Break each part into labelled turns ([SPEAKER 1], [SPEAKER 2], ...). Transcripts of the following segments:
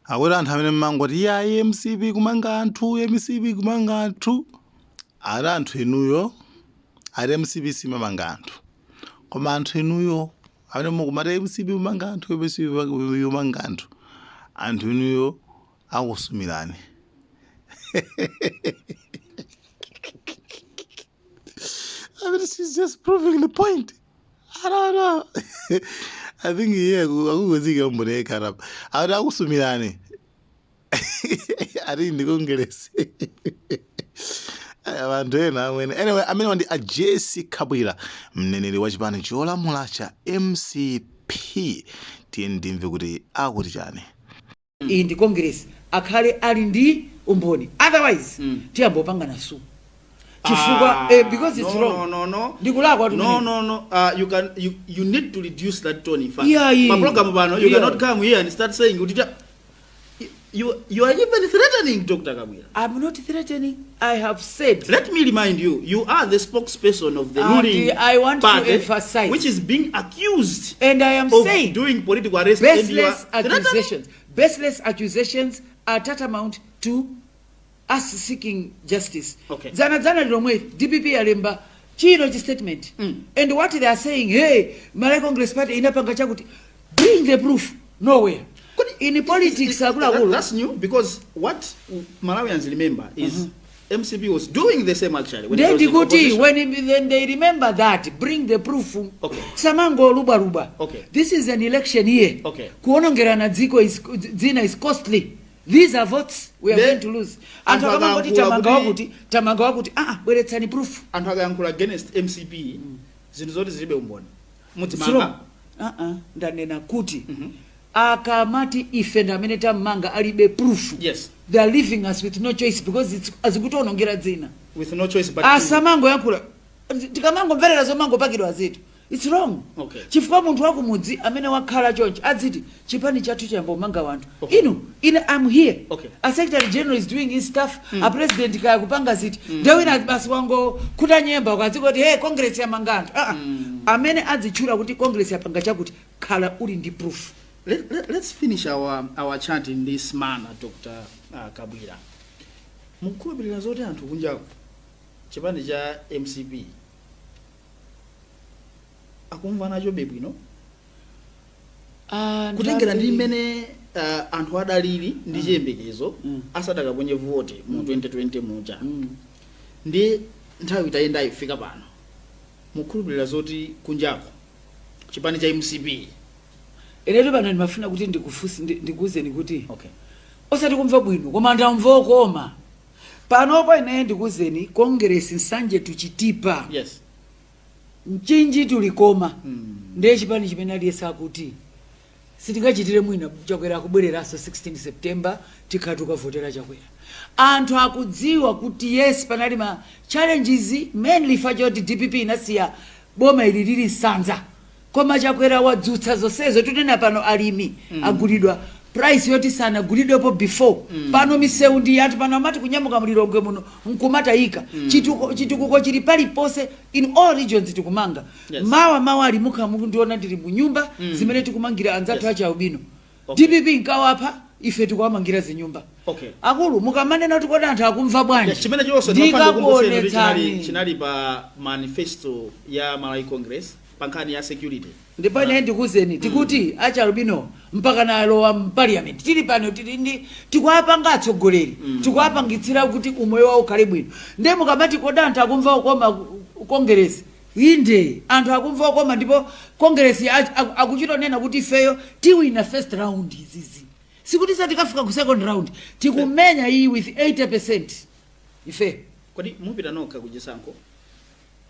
[SPEAKER 1] Akuti anthu amene mmangoti iyayi, MCP kumanga anthu, MCP kumanga anthu, ati anthu inuyo, ati MCP simamanga anthu, koma anthu inuyo amene mukumati MCP kumanga anthu, MCP kumanga anthu, anthu inuyo akusumirani. I mean, she's just proving the point. I don't know. I think iye akungozika mboni yekha apa. Akuti akusumirani. Ati ndi Kongeresi. Anthu ena amwene. Anyway, amenewa ndi a Jessie Kabwila, mneneri wa chipani cholamula cha MCP. Tiyeni timve kuti akuti chani.
[SPEAKER 2] Iyi ndi Congress, akhale ali ndi umboni, otherwise tiyamba kupangana sue chifukwa
[SPEAKER 3] Ah,
[SPEAKER 2] because it's
[SPEAKER 3] no,
[SPEAKER 2] wrong.
[SPEAKER 3] No.
[SPEAKER 2] Ndikulakwa tu
[SPEAKER 3] No,
[SPEAKER 2] kumene.
[SPEAKER 3] no. You need to reduce that tone, in fact.
[SPEAKER 2] Yeah.
[SPEAKER 3] Pa program pano, you cannot come here and start saying, you are even threatening Dr. Kabwila.
[SPEAKER 2] I'm not threatening. I have said.
[SPEAKER 3] Let me remind you, you are the spokesperson of the
[SPEAKER 2] And
[SPEAKER 3] ruling
[SPEAKER 2] I want to
[SPEAKER 3] party,
[SPEAKER 2] emphasize.
[SPEAKER 3] Which is being accused
[SPEAKER 2] And I am
[SPEAKER 3] of
[SPEAKER 2] saying
[SPEAKER 3] doing political arrest, and you are
[SPEAKER 2] baseless
[SPEAKER 3] threatening.
[SPEAKER 2] accusations. Baseless accusations are tantamount to us seeking justice. Dzana dzana lomwe DPP yalemba chino chi statement. And what they are saying, hey, Malawi Congress Party inapanga chakuti, bring the proof. Nowhere. In politics, akuluakulu.
[SPEAKER 3] That's new, because what Malawians remember is MCP was doing the same, actually, when it was in
[SPEAKER 2] Ndikuti
[SPEAKER 3] opposition.
[SPEAKER 2] When they remember that, bring the proof. Samango luba. This is an election year. Kuonongerana dziko is, dzina is costly. These are votes we are going to lose. Anthu
[SPEAKER 3] Anthu
[SPEAKER 2] akamangoti
[SPEAKER 3] akayankhula
[SPEAKER 2] tamanga
[SPEAKER 3] kuti
[SPEAKER 2] wakuti, tamanga wakuti, ah, bweretsani proof.
[SPEAKER 3] Anthu akayankhula against MCP zinthu zoti zilibe umboni, mudzimanga?
[SPEAKER 2] Slow. Uh-uh. Ndanena kuti akamati ife ndi amene tammanga alibe proof, they are leaving us with no choice, because it's azikutionongera dzina.
[SPEAKER 3] With no choice but to
[SPEAKER 2] Asamangoyankhula, tikamangomverera zomangopakidwa zitu, it's wrong. Chifukwa munthu wakumudzi amene wakhala chonchi adziti chipani chathu chayambomanga wanthu. Inu, ine am here, a secretary general is doing his stuff, a president kaya kupanga ziti, mm. Wina basi wangokhuta nyemba ukadziko kuti, hey, Congress yamanga anthu. Ah, amene adzitchula kuti Congress yapanga chakuti, khala uli ndi proof.
[SPEAKER 3] Let's finish our chat in this manner, Dr. Kabwila. Mukukhulupirira zoti anthu kunjaku chipani cha MCP akumva nachobe bwino, kutengera ndi mmene anthu adalili ndi chiyembekezo asadakaponye vote mu 2020 muja, ndi nthawi itayenda ifika pano, mukhulupirira zoti kunjako chipani cha MCP
[SPEAKER 2] Inetu pano ndimafuna kuti ndikufusi, ndikuwuzeni kuti osati kumva bwino, koma ndamva okoma panopo. Ine ndikuwuzeni, Congress, Nsanje to Chitipa, Mchinji to Likoma, ndiye chipani chimene aliyense akuti sitingachitire mwina. Chakwera akubwereranso 16 September, tikhala tikavotera Chakwera. Anthu akudziwa kuti yes, panali ma challenges, mainly fa choti DPP inasiya boma ili lili nsanza, koma Chakwera wadzutsa zonsezo. Tunena pano alimi agulidwa price yoti sanagulidwepo before. Pano misewu ndi anthu pano amati kunyamuka mulilongwe muno nkumatayika. Chitukuko chili paliponse, in all regions tikumanga. Mawa mawa ali mukha mukundiona ndili mu nyumba zimene tikumangira anzathu achi albino. DPP nkawapha, ife tikuwamangira zinyumba. Akulu, mukamanena kuti kodi anthu akumva bwanji,
[SPEAKER 3] Yeah, chimene chonse ndimafuna ndikukumbutseni kuti chinali,
[SPEAKER 2] ndikakuonetsani.
[SPEAKER 3] Chinali pa manifesto ya Malawi Congress pa nkhani ya security.
[SPEAKER 2] Ndipo ine ndikuwuzeni, tikuti achi albino mpaka nalowa mparliament. Tili pano, tili ndi, tikuwapanga atsogoleri, tikuwapangitsira kuti umoyo wawo ukhale bwino. Ndiye mukamati kodi anthu akumva kukoma Kongeresi, inde, anthu akumva kukoma, ndipo Kongeresi akuchitonena kuti ifeyo tiwina first round izizi, sikuti satikafika ku second round, tikumenya iyi with 80% ife.
[SPEAKER 3] Kodi mupita nokha kuchisankho?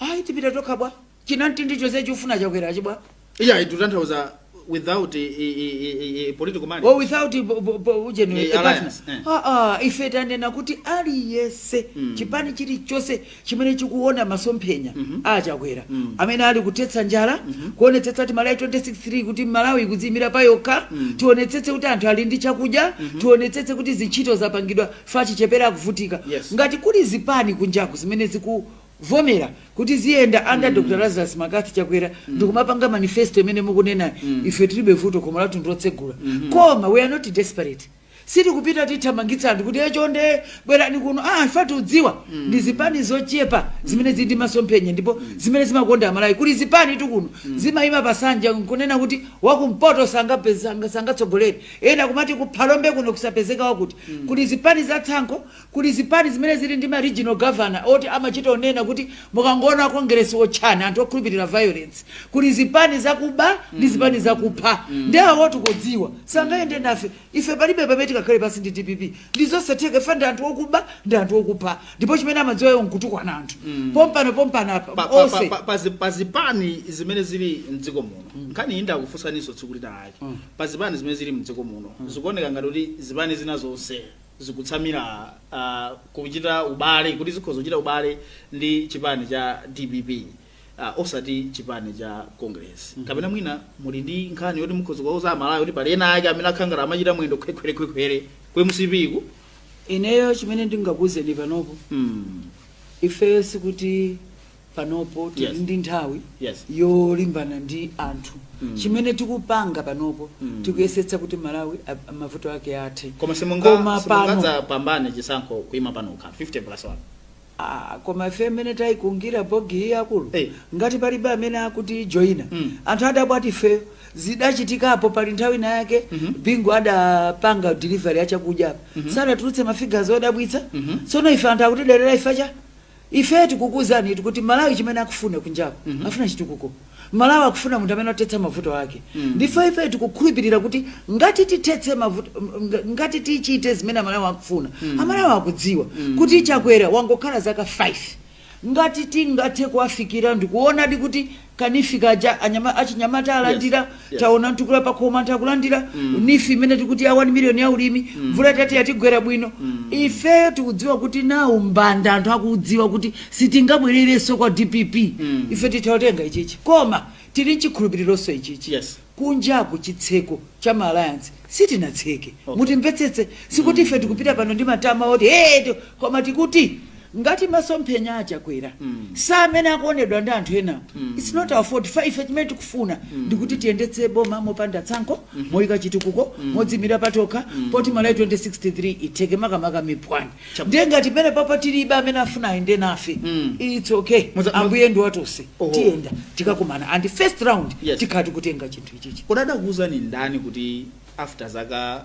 [SPEAKER 2] Ayi, tipita tokha bwa? Chinamtindi chonse chikufuna Chakwera chibwa.
[SPEAKER 3] Yeah, ikutanthauza without a political marriage.
[SPEAKER 2] Or without ujeni,
[SPEAKER 3] A
[SPEAKER 2] a partner.
[SPEAKER 3] Alliance, eh.
[SPEAKER 2] Ah, ah, ife tanena kuti aliyense, chipani chilichonse chimene chikuona masomphenya a Chakwera amene ali kuthetsa njala, kuonetsetsa kuti Malawi 2063, kuti Malawi ikudziyimira pa yokha, tionetsetse kuti anthu ali ndi chakudya, tionetsetse kuti zintchito zapangidwa fa chichepere akuvutika, ngati kuli zipani kunjaku zimene zikuvomera kuti ziyenda under Dr Lazarus McCarthy Chakwera ndikumapanga manifesto imene mukunena, ife tilibe vuto, khomo lathu ndilotsegula. Koma we are not desperate. Sitikupita tithamangitsa anthu kuti echonde bwerani kuno. Ah, ife tikudziwa ndi zipani zochepa zimene zili ndi masomphenya ndipo zimene zimakonda Amalawi. Kuli zipani tukuno zimayima pasanja nkunena kuti wakumpoto sangatsogolere, ena kumati kuphalombe kuno kusapezeka wakuti. Kuli zipani za tsankho, kuli zipani zimene zili ndi ma regional governor oti amachita onena kuti mukangoona Kongeresi otchani anthu okhulupirira violence. Kuli zipani zakuba ndi zipani zakupha, ndi awo tikudziwa sangayende nafe. Ife palibe pamene tikakhale pasi ndi DPP, ndi zosatheka. Ife ndi anthu okuba, ndi anthu okupha, ndipo chimene amadziwa iwo nkutukwana anthu pompano pompano apa onse.
[SPEAKER 3] Pa zipani zimene zili mdziko muno, nkhani iyi ndakufunsaninso tsiku lina lake, pa zipani zimene zili mdziko muno, zikuoneka ngati kuti zipani zina zonse zikutsamira kuchita ubale, kuti zikhoza kuchita ubale ndi chipani cha DPP, osati chipani cha Congress. Kapena mwina muli ndi nkhani yoti mukhoza kuwauza Amalawi kuti pali ena ake amene akhangala amachita mwendo khwekhwere ku MCP ku?
[SPEAKER 2] Ineyo chimene ndingakuwuzeni panopo, ifeyo sikuti panopo tili ndi nthawi yolimbana ndi anthu. Chimene tikupanga panopo, tikuyesetsa kuti Malawi mavuto ake athe.
[SPEAKER 3] Koma
[SPEAKER 2] Koma pano
[SPEAKER 3] simungadzapambane chisankho kuima panokha 50 plus 1?
[SPEAKER 2] Ah, koma ife amene tayikungira bogi iyi akulu, ngati palibe amene akuti joina, anthu adabwa ati ifeyo zidachitikapo. Pali nthawi ina yake Bingu adapanga delivery ya chakudya apa, sanatulutse ma figures odabwitsa. Tsono ife anthu akutiderera ife cha ife tikukuzani kuti Malawi chimene akufuna kunjako, afuna chitukuko. Malawi akufuna munthu amene athetsa mavuto ake. Ndife ife tikukhulupirira kuti ngati tithetse mavuto, ngati tichite zimene Amalawi akufuna, Amalawi akudziwa kuti Chakwera wangokhala zaka 5. Ngati tingathe kuwafikira ndikuonadi kuti ka NEEF kaja achinyamata alandira, taona mtukula pakhomo anthu akulandira, NEEF imene tikuti ya 1 million ya ulimi, mvula tati yatigwera bwino, ifeyo tikudziwa kuti nawu mbanda anthu akudziwa kuti sitingabwererenso kwa DPP. Ife titha kutenga ichichi, koma tili mchikhulupirironso ichichi, kunjaku chitseko cha ma alliance sitinatseke. Mutimvetsetse, sikuti ife tikupita pano ndi matama oti hey, koma tikuti ngati masomphenya achakwera sa amene akuonedwa ndi anthu enawo, it's not our fault. Fa ife chimene tikufuna ndikuti tiyendetse boma mopanda tsankho, moyika chitukuko, modzimira patokha, poti Malawi 2063 itheke, makamaka miphwani. Ndiye ngati pene papa tilibe amene afuna ayende nafe, it's okay. Ambuye ndi watonse. Tiyenda tikakumana, and first round tikhala tikutenga chinthu ichichi.
[SPEAKER 3] Kodi adakuwuzani ndani kuti after zaka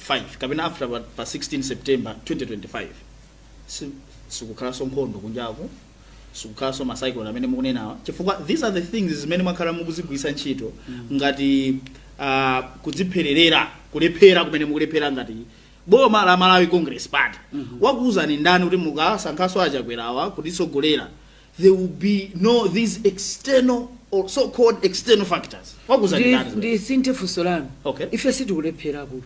[SPEAKER 3] 5 kapena after pa 16 September 2025 sikukhalanso nkhondo kunjaku, sikukhalanso ma cyclone amene mukunenawa? Chifukwa these are the things zimene mwakhala mukuzigwiritsa ntchito ngati kudziphererera kulephera kumene mukulephera ngati boma la Malawi Congress Party. Wakuwuzani ndani kuti mukasankhaso achakwerawa kutitsogolera, there will be no these external or so called external factors? Wakuwuzani ndani zimenezi?
[SPEAKER 2] Ndisinthe funso lanu.
[SPEAKER 3] Okay.
[SPEAKER 2] Ife sitikulephera akulu.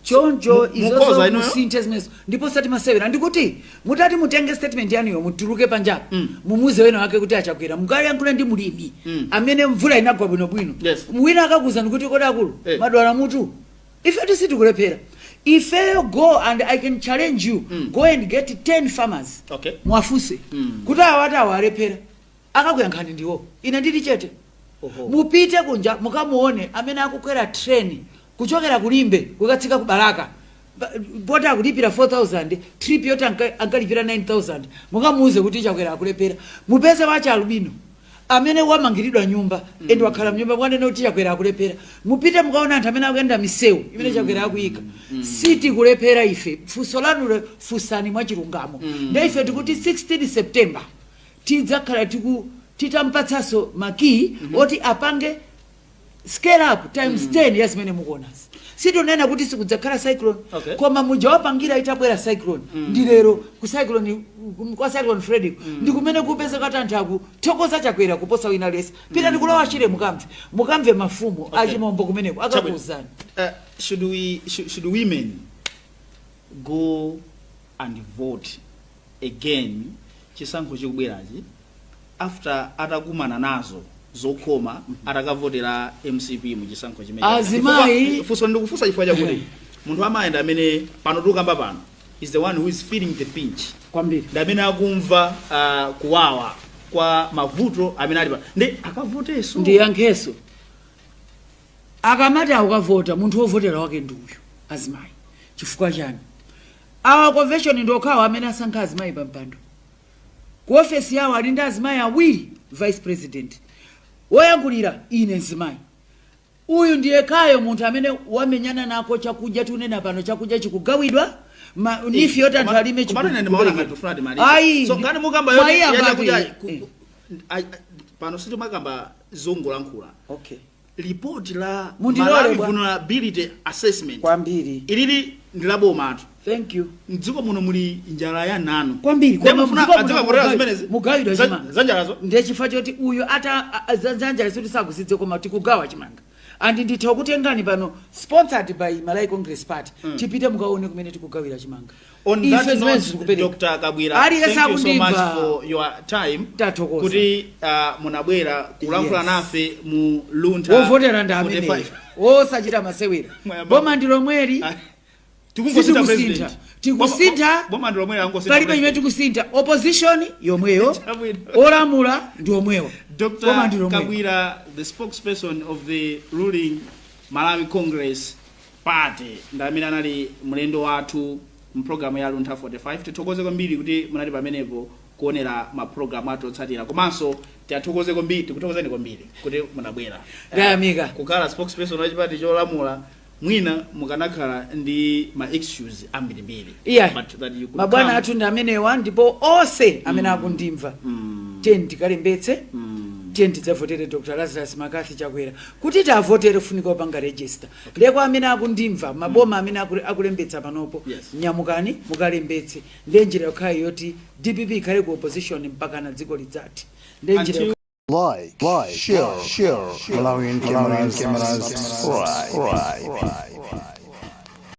[SPEAKER 3] Choncho
[SPEAKER 2] Choncho
[SPEAKER 3] mukoza
[SPEAKER 2] izozo
[SPEAKER 3] inuyo?
[SPEAKER 2] musinthe zimenezo, ndipo sati masewera. Ndikuti mutati mutenge statement yanuyo, mutuluke panjapo, mumuze wena wake kuti achakwera, mukayankhule ndi mulimi amene mvula inagwa bwinobwino, wina akakuwuzani kuti kodi akulu madwala mutu. Ife tisitikulephera ifeyo. Go and I can challenge you, go and get 10 farmers, mwafunse kuti awa ati awa alephera, akakuyankhani ndiwo. Ine ndili chete. Mupite kunja mukamuone amene akukwera train kuchokera kulimbe kukatsika ku Balaka, poti akulipira 4000, trip yoti ankalipira 9000, mukamuuze kuti Chakwera akulephera. Mupeze wacha albino amene wamangiridwa nyumba and wakhala mnyumba, mwanene kuti Chakwera akulephera. Mupite mukaona anthu amene akuyenda misewu imene Chakwera akuyika. Sitikulephera ife. Funso lanulo funsani mwachilungamo. Nde ife tikuti 16 September tidzakhala titampatsanso makiyi oti apange scale up times 10 ya zimene mukuonazi. Situnena kuti sikudzakhala cyclone, koma muja wapangira itabwera cyclone, ndi lero ku cyclone, kwa Cyclone Freddy, ndi kumene kupeza kuti anthu akuthokoza Chakwera kuposa wina aliyense. Pita ndikulowa Chire, mukamve mafumu achimombo kumeneko akakuwuzani.
[SPEAKER 3] Should women go and vote again chisankho chikubwerachi after atakumana nazo zokhoma atakavotera MCP mu chisankho chimene?
[SPEAKER 2] Azimayi-
[SPEAKER 3] Funso ndikufunsa chifukwa chakuti munthu amayenda amene pano tikukamba pano is the one who is feeling the pinch,
[SPEAKER 2] Kwambiri.
[SPEAKER 3] ndi amene akumva kuwawa kwa mavuto amene ali pa, ndi akavotenso?
[SPEAKER 2] Ndiyankheso. Akamati akukavota, munthu wovotera wake ndi uyu, azimayi. Chifukwa chani? Awa convention ndi okhawo amene asankha azimayi pa mpando. Ku ofesi yawo ali ndi azimayi awiri, vice president, woyankhulira ine mzimayi. Uyu ndiye kayo munthu amene wamenyana nako chakudya. Tikunena pano chakudya chikugawidwa, NEEF yoti anthu alime.
[SPEAKER 3] Komatu ine ndimaona ngati tifuna timalize.
[SPEAKER 2] Ayi,
[SPEAKER 3] So ngati mukamba yoti
[SPEAKER 2] mwayiyamba
[SPEAKER 3] ya chakudya pano sitimakamba zongolankhula. Report la
[SPEAKER 2] Mundilole
[SPEAKER 3] Malawi
[SPEAKER 2] bwa.
[SPEAKER 3] Vulnerability Assessment
[SPEAKER 2] Kwambiri.
[SPEAKER 3] ilili ndi la bomatu.
[SPEAKER 2] Thank you.
[SPEAKER 3] Mdziko muno muli njala ya nanu.
[SPEAKER 2] Kwambiri.
[SPEAKER 3] Ndiye
[SPEAKER 2] Koma
[SPEAKER 3] mufuna
[SPEAKER 2] mdziko muno
[SPEAKER 3] adzikakotera zimenezi
[SPEAKER 2] mugawidwa chimanga.
[SPEAKER 3] Za njalazo.
[SPEAKER 2] Ndiye chifukwa choti uyu ata za njala zoti sakuzidze, koma tikugawa chimanga. And nditha kutengani pano, sponsored by Malawi Congress Party, tipite mukaone kumene tikugawira chimanga.
[SPEAKER 3] On
[SPEAKER 2] Ife
[SPEAKER 3] that
[SPEAKER 2] zimene
[SPEAKER 3] note,
[SPEAKER 2] zikupereka.
[SPEAKER 3] Dr. Kabwira,
[SPEAKER 2] Aliyense
[SPEAKER 3] thank you so much
[SPEAKER 2] akundimva.
[SPEAKER 3] for your time.
[SPEAKER 2] Tathokoza.
[SPEAKER 3] Kuti munabwera kulankhula nafe mu Luntha
[SPEAKER 2] Wovotera ndi amene
[SPEAKER 3] 45.
[SPEAKER 2] wosachita masewera.
[SPEAKER 3] Mwayamba.
[SPEAKER 2] Boma ndi lomweli.
[SPEAKER 3] Ah, tikungosintha
[SPEAKER 2] Sitikusintha.
[SPEAKER 3] president.
[SPEAKER 2] Tikusintha.
[SPEAKER 3] Boma ndi lomweli, angosintha
[SPEAKER 2] Palibe chimene
[SPEAKER 3] president.
[SPEAKER 2] tikusintha. Opposition yomweyo,
[SPEAKER 3] Chabwino.
[SPEAKER 2] olamula ndi omwewo. Boma ndi
[SPEAKER 3] Dr.
[SPEAKER 2] lomweli.
[SPEAKER 3] Kabwira, the spokesperson of the ruling Malawi Congress Party, ndi amene anali mlendo wathu mpulogalamu ya Luntha 45. Tithokoze kwambiri kuti munali pamenepo kuonera mapulogalamu athu otsatira, komanso tiyathokoze kwambiri, tikuthokozeni kwambiri kuti munabwera.
[SPEAKER 2] Ndayamika.
[SPEAKER 3] Kukhala spokesperson wa chipani cholamula, mwina mukanakhala ndi ma excuse ambirimbiri.
[SPEAKER 2] Iya.
[SPEAKER 3] But that you could
[SPEAKER 2] Mabwana
[SPEAKER 3] come.
[SPEAKER 2] athu ndi amenewa, ndipo onse amene akundimva, tiyeni tikalembetse, tiyeni tidzavotere Dr Lazarus McCarthy Chakwera. Kuti tiavotere funika kupanga register. Leko amene akundimva, maboma amene akulembetsa panopo, nyamukani mukalembetse. Ndiye njira yokhayo yoti DPP ikhale ku opposition mpaka na dziko lidzati. Ndiye njira
[SPEAKER 1] Like, share, Malawian cameras, subscribe.